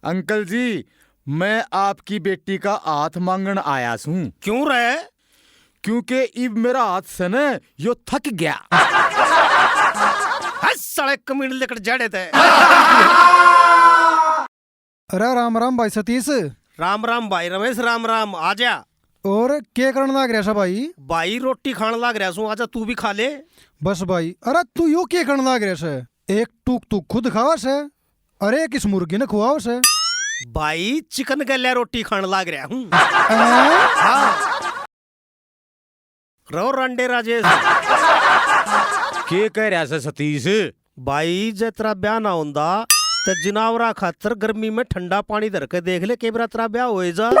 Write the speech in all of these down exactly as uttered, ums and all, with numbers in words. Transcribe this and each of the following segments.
अंकल जी, मैं आपकी बेटी का हाथ मांगण आया सूं। क्यों रे? क्योंकि इब मेरा हाथ से न यो थक गया। हस साले कमीण लिकड़ जाड़े ते। अरे राम राम भाई सतीश। राम राम भाई रमेश, राम राम। आ जा। और के करण लाग रहा सै भाई? भाई रोटी खाण लाग रहा सूं, आजा तू भी खा ले। बस भाई, अरे तू यो के करण लाग रहा सै? एक टूक तू खुद खावा सै, अरे एक इस मुर्गी ने खुआवा सै। भाई चिकन गल्या रोटी खाण लाग रहा हूँ। हैं? हाँ। रो रंडे राजेश। के कह रहा सै सतीश? भाई, जे तेरा ब्याह ना होंदा, ते जिनावरा खातर गर्मी में ठंडा पानी धर के देख ले, के बेरा तेरा ब्याह होए जा।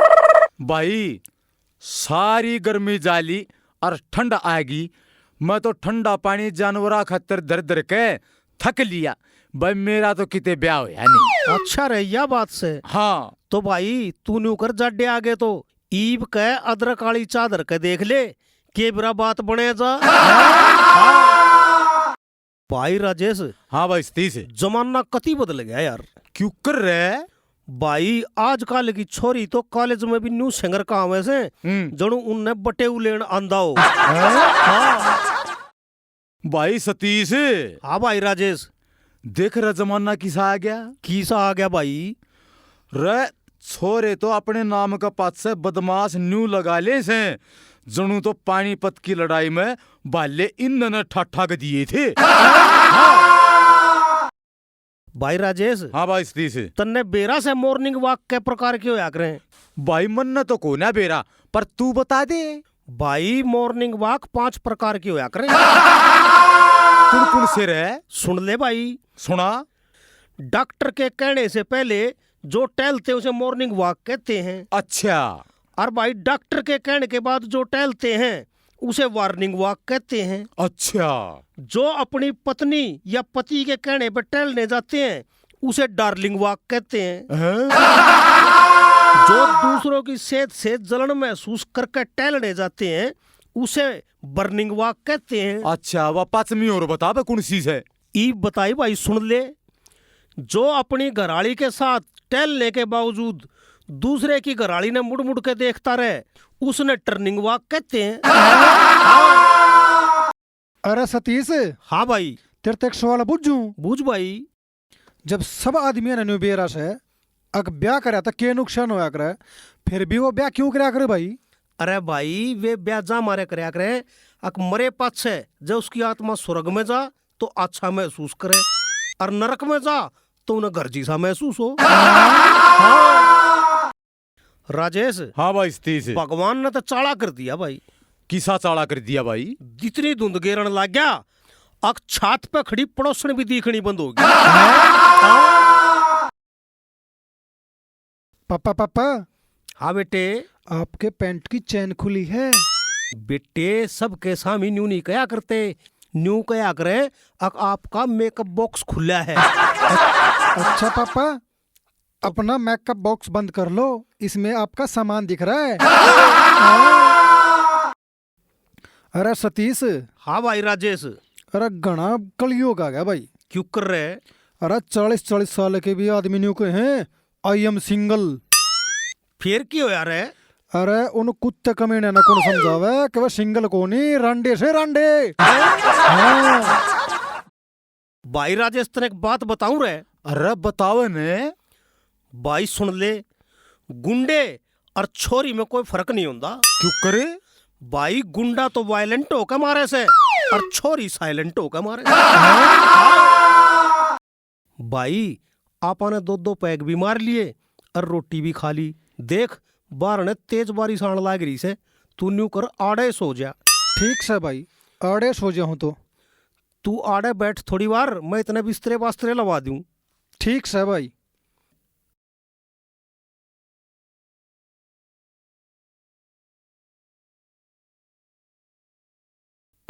भाई, सारी गर्मी जा ली और ठंड आ गई। मैं तो ठंडा पानी जानवरा खातर धर धर के थक लिया। भाई, मेरा तो किते ब्याह होया नहीं। अच्छा रे, या बात से। हाँ। तो भाई, तू न्यू कर जाडे आगे तो ईब के अदरक आली चादर के देख ले, के बेरा बात बने जा। भाई राजेश। हाँ भाई सतीश। जमाना कति बदल गया यार। क्यों कर रहे? भाई, आजकल की छोरी तो कॉलेज में भी न्यू सिंगर का आवे से, हम्म। जणु उनने बटेऊ लेण आंदा हो। हैं? हाँ। भाई सतीश। हाँ भाई राजेश। देख रहा जमाना किसा आ गया। किसा आ गया भाई? रे, छोरे तो अपने नाम का पाछे बदमाश न्यू लगा ले से, जणु तो पानीपत की लड़ाई में भाले इन्होंने ठाठा के दिए थे। भाई राजेश। हाँ भाई सतीश। तन्ने बेरा से मॉर्निंग वॉक के प्रकार के होया करें? भाई, मन्ने तो कोना बेरा, पर तू बता दे। भाई, मॉर्निंग वॉक पांच प्रकार के होया करें। कौन कौन से रे? सुन ले भाई। सुना। डॉक्टर के कहने से पहले जो टहलते हैं, उसे मॉर्निंग वॉक कहते हैं। अच्छा। और भाई, डॉक्टर के कहने के बाद जो टहलते हैं, उसे वार्निंग वॉक कहते हैं। अच्छा। जो अपनी पत्नी या पति के कहने पर टहलने जाते हैं, उसे डार्लिंग वॉक कहते हैं। हैं? जो दूसरों की सेहत से जलन महसूस करके टहलने जाते हैं, उसे बर्निंग वॉक कहते हैं। अच्छा, वह पांचवी और बता बे, कौन सी है? ईब बताई भाई, सुन ले। जो अपनी घराली के साथ टहलने के बावजूद दूसरे की घराली ने मुड़ मुड़ के देखता रहे, उसने टर्निंग वॉक कहते हैं। अरे सतीश। हाँ भाई। तेरे तक सवाल बूझूं? बूझ भाई। जब सब आदमी ने न्यू बेरा से अक ब्याह करया तो के नुकसान होया करे, फिर भी वो ब्याह क्यों करया करे भाई? अरे भाई, वे ब्याह जा मारे करया करे, अक मरे पाछे जब उसकी आत्मा स्वर्ग में जा तो अच्छा महसूस करे, और नरक में जा तो उन्हें घर जैसा महसूस हो। हाँ। राजेश। हाँ भाई सतीश। भगवान ने तो चाला कर दिया भाई। किसा चाला कर दिया भाई? जितनी धुंध गेरण लग गया, अक छात पे खड़ी पड़ोसन भी दिखनी बंद होगी। पापा, पापा। हाँ बेटे। आपके पैंट की चेन खुली है। बेटे, सबके सामने न्यू नहीं कहा करते, न्यू कहा करे, अक आपका मेकअप बॉक्स खुला है। अच्छा पापा, अपना मेकअप बॉक्स बंद कर लो, इसमें आपका सामान दिख रहा है। अरे सतीश। हाँ भाई राजेश। अरे घना कलयुग आ गया भाई। क्यों कर रहे? अरे चालीस चालीस साल के भी आदमी न्यू कहे हैं, "I am single।" फिर की होया रे? अरे उन कुत्ते कमीने ने कौन समझावे कि वह सिंगल कोनी, रांडे से रांडे। हाँ। भाई राजेश, तने एक बात बताऊं रे। अरे बताओ ने। भाई सुन ले, गुंडे और छोरी में कोई फर्क नहीं होता। क्यों करे? भाई गुंडा तो वायलेंट होकर मारे से और छोरी साइलेंट होकर मारे। भाई, आपा ने दो दो पैग भी मार लिए और रोटी भी खा ली। देख, बाहर ने तेज बारिश आण लाग रही से, तू न्यू कर, आड़े सो जा। ठीक से भाई, आड़े सो जाऊं तो। तू आड़े बैठ थोड़ी बार, मैं इतने बिस्तरे बास्तरे लवा दूं। ठीक से भाई।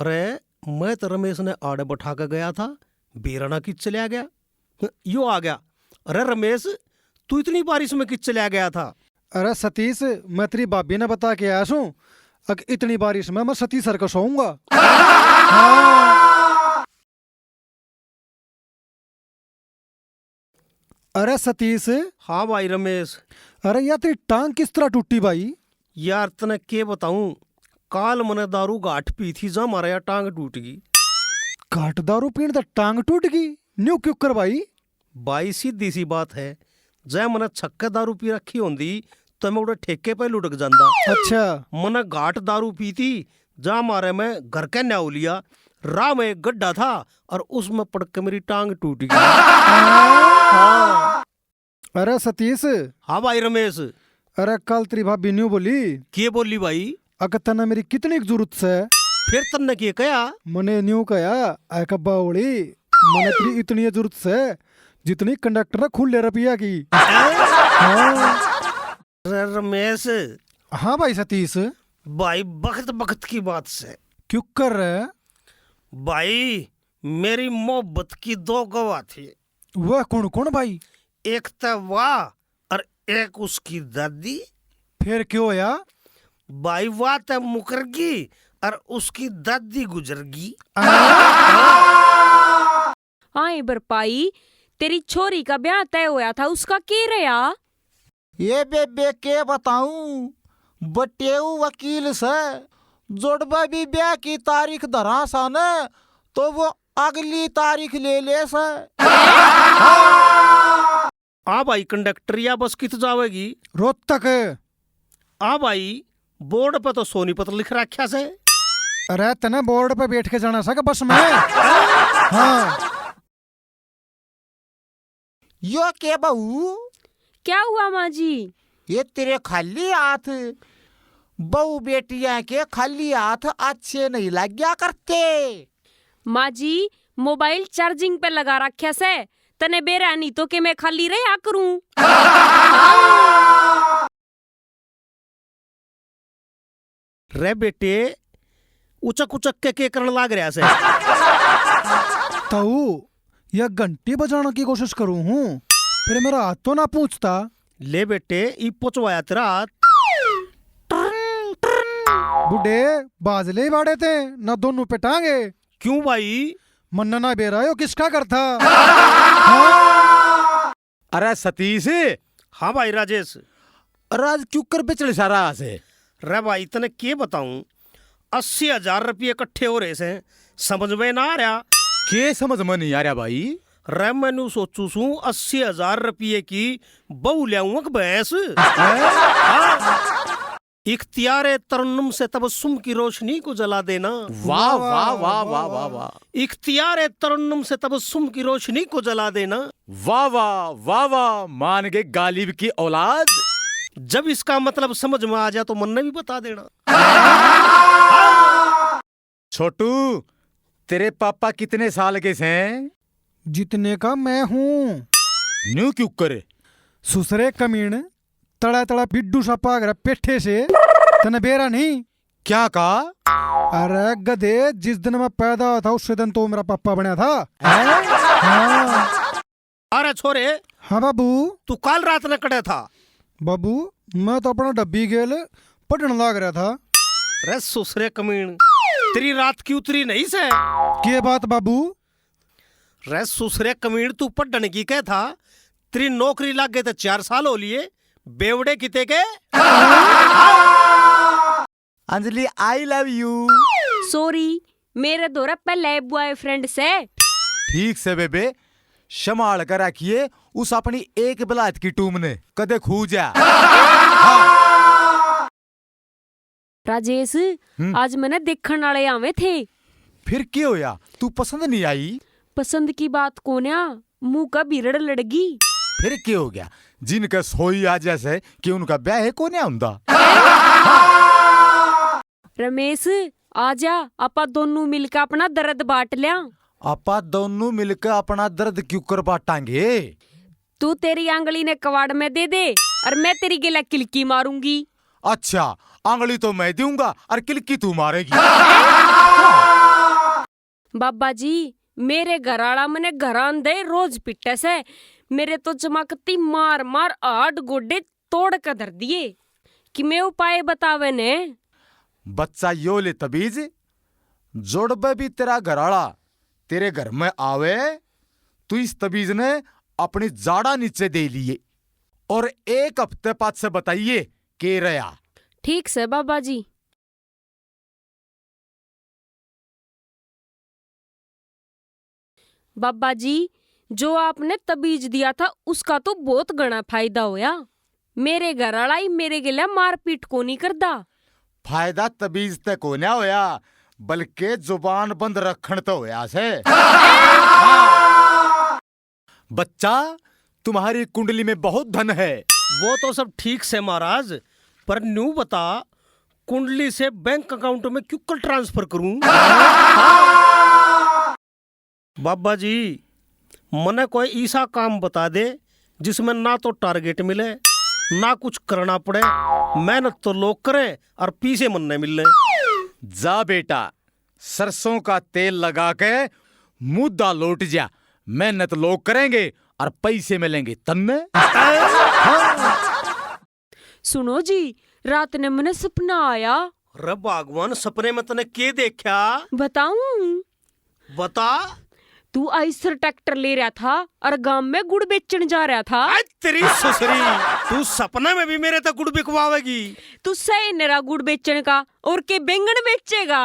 अरे, मैं तो रमेश ने आड़े बैठा के गया था, बेरा ना कित चल्या गया। यो आ गया। अरे रमेश, तू इतनी बारिश में कित चल्या गया था? अरे सतीश, मैं तेरी भाभी ने बता के आया सूं, अक इतनी बारिश में मैं सतीश सर को सोऊंगा। हाँ। अरे सतीश। हाँ भाई रमेश। अरे यार, तेरी टांग किस तरह टूटी भाई? यार, तने के बताऊं, काल मने दारू घाट पी थी, जा मारा यार टांग टूट गई। घाट दारू पीण ते टांग टूट गई? न्यू क्यों कर भाई? भाई, सीधी सी बात है, जै मने छक्के दारू पी रखी होंदी, तो मैं उड़े ठेके पे लुढ़क जांदा। अच्छा। मने घाट दारू पी थी, जा मारे मैं घर के न्याऊ लिया। राह में एक गड्ढा था और उसमें पड़ के मेरी टांग टूट गई। हाँ। अरे सतीश। हाँ भाई रमेश। अरे, कल तेरी भाभी न्यू बोली। के बोली भाई? अक तन्ने मेरी कितनी जरूरत से? फिर तन्ने के कहा? मने न्यू कहा, "अक बावली, मने तेरी इतनी जरूरत से जितनी कंडक्टर ने खुले रुपया की।" हाँ। अरे रमेश। हाँ भाई सतीश। भाई, बखत बखत की बात से। क्यों कर रहे? भाई, मेरी मोहब्बत की दो गवाह थी। वह कौन कौन भाई? एक तो वाह और एक उसकी दादी। फिर क्यों होया? भाई, वाह तो मुकर गई और उसकी दादी गुजर गई। आए बरपाई, तेरी छोरी का ब्याह तय होया था, उसका के रहा? ये बेबे के बताऊं, बटेऊ वकील से, जोड़बा भी ब्याह की तारीख धरा सा न, तो वो अगली तारीख ले ले से। आ भाई कंडक्टर, या बस कित जावेगी? रोहतक। आ भाई, बोर्ड पे तो सोनीपत लिख रखा से। अरे, तने बोर्ड पे बैठ के जाना सा कि बस में? हाँ। यो के बहू? क्या हुआ माँ जी? ये तेरे खाली हाथ, बहू बेटियां के खाली हाथ अच्छे नहीं लाग्या करते। माँ जी, मोबाइल चार्जिंग पे लगा रखा से, तने बेरा नहीं तो के मैं खाली रहा करूं। रे बेटे, उचक उचक के के करण लाग रहा से? ताऊ, या घंटी बजाने की कोशिश करूं हूँ, फिर मेरा हाथ तो ना पूछता। ले बेटे, ई पोचवाया तेरा हाथ। बूढ़े, बाज ले बाड़े ते, ना दोनों पिटांगे। क्यों भाई? मन्ना ना बेरा यो किसका घर था? हाँ। अरे सतीश। हाँ भाई राजेश। अरे आज क्यों कर बिचड़े सारा से? रे भाई, तने के बताऊं, अस्सी हजार रुपये इकट्ठे हो रहे से, समझ में ना आ रहा। के समझ में नहीं आ रहा भाई? रे, मैं न्यू सोचू सूं, अस्सी हजार रुपये की बहू ल्याऊं कि भैंस? हैं? हाँ। इख्तियार तरन्नुम से तबस्सुम की रोशनी को जला देना। वाह, वाह, वाह, वाह, वाह, वाह। इख्तियार तरन्नुम से तबस्सुम की रोशनी को जला देना। वाह, वाह, वाह, वाह, मान गए गालिब की औलाद। जब इसका मतलब समझ में आ जा तो मन्ने भी बता देना। छोटू, तेरे पापा कितने साल के हैं? जितने का मैं हूँ। न्यू क्यों करे? सुसरे कमीण, तड़ा तड़ा बिड्डू सा पाग रहा पेठे से, तने बेरा नहीं? क्या कहा? अरे गधे, जिस दिन मैं पैदा हुआ था, उसी दिन तो मेरा पापा बनया था। हैं? हाँ। अरे छोरे। हाँ बाबू। तू काल रात ने कड़े था? बाबू, मैं तो अपना डब्बी गेल पढ़न लाग रहा था। रे सुसरे कमीण, तेरी रात की उतरी नहीं से? के बात बाबू? रे सुसरे कमीण, तू पढ़न की कह था, तेरी नौकरी लाग गए तो चार साल हो लिए, बेवड़े किते के। Anjali, I love you। Sorry, मेरे धोरे पहले बॉयफ्रेंड से। ठीक से बेबे, संभाल कर रखिए उस अपनी एक बिलात की टूम ने, कदे खू जा। हाँ। राजेश, हम्म। आज मने देखण आले आवे थे। फिर के होया? तू पसंद नहीं आई? पसंद की बात कोन्या, मुंह का बिरड़ लड़गी। फिर के हो गया? जिनका सोई आ जैसे कि उनका ब्याह है कोन्या हुंदा। रमेश, आजा, आपा दोनों मिलकर अपना दर्द बांट ल्या। आपा दोनों मिलकर अपना दर्द क्यों कर बांटांगे? तू तेरी आंगली ने कवाड़ में दे दे और मैं तेरी गेला किलकी मारूंगी। अच्छा, आंगली तो मैं दूंगा और किलकी तू मारेगी। बाबा जी, मेरे घर आला मने घरां दे रोज पिटे से। मेरे तो चमकती मार मार हाड गोडे तोड़ के धर दिए। कि मैं उपाय बतावे ने। बच्चा, यो ले तबीज, जोड़बे भी तेरा घर आला तेरे घर में आवे, तू इस तबीज ने अपनी जाड़ा नीचे दे लिए और एक हफ्ते पाछे बताइए के रहा। ठीक से बाबा जी। बाबा जी, जो आपने तबीज दिया था, उसका तो बहुत घणा फायदा होया। मेरे घर वाला ही मेरे गेल्या मारपीट को नहीं करदा। फायदा तबीज ते कोन्या होया, बल्कि जुबान बंद रखण तो होया से। बच्चा, तुम्हारी कुंडली में बहुत धन है। वो तो सब ठीक से महाराज, पर न्यू बता, कुंडली से बैंक अकाउंट में क्यों कर ट्रांसफर करूं? बाबा जी, मने कोई ऐसा काम बता दे जिसमें ना तो टारगेट मिले, ना कुछ करना पड़े, मेहनत तो लोग करें और पैसे मन्ने मिलने। जा बेटा, सरसों का तेल लगा के मुद्दा लौट जा। मेहनत लोग करेंगे और पैसे मिलेंगे तन्ने। सुनो जी, रात ने मने सपना आया। रे भगवान, सपने में तने के देखा? बताऊं? बता। तू आइसर ट्रैक्टर ले रहा था और गांव में गुड़ बेचण जा रहा था। आज तेरी ससुरी, तू सपने में भी मेरे तक गुड़ बिकवावेगी? तू सही नरा गुड़ बेचण का, और के बेंगन बेचेगा?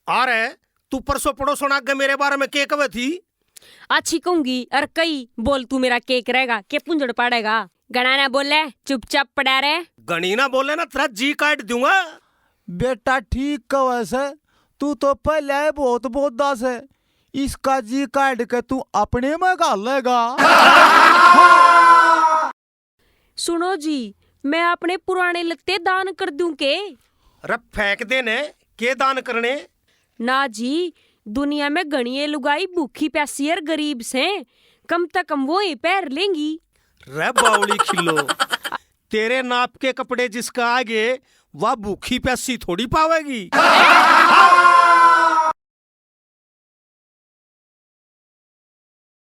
आ रे, तू परसों पड़ोसण आगे मेरे बारे में के कहे थी? अच्छी कहूंगी, और कई बोल तू मेरा के करेगा, के पुंजड़ पाड़ेगा? घणा ना बोले, चुपचाप पड़ा रहे। घणी ना बोले ना, तेरा जी काट दूंगा। बेटा ठीक कहे से, तू तो पहले ही बहुत बोदा से, इसका जी काट के तू अपने में घालेगा। सुनो जी, मैं अपने पुराने लत्ते दान कर दूं के? रे फेंक दे ने, के दान करने? ना जी, दुनिया में घणी ये लुगाई भूखी प्यासी और गरीब से, कम से कम वो ही पहर लेंगी। रे बावली खिल्लो, तेरे नाप के कपड़े जिसका आगे, वह भूखी प्यासी थोड़ी पावेगी।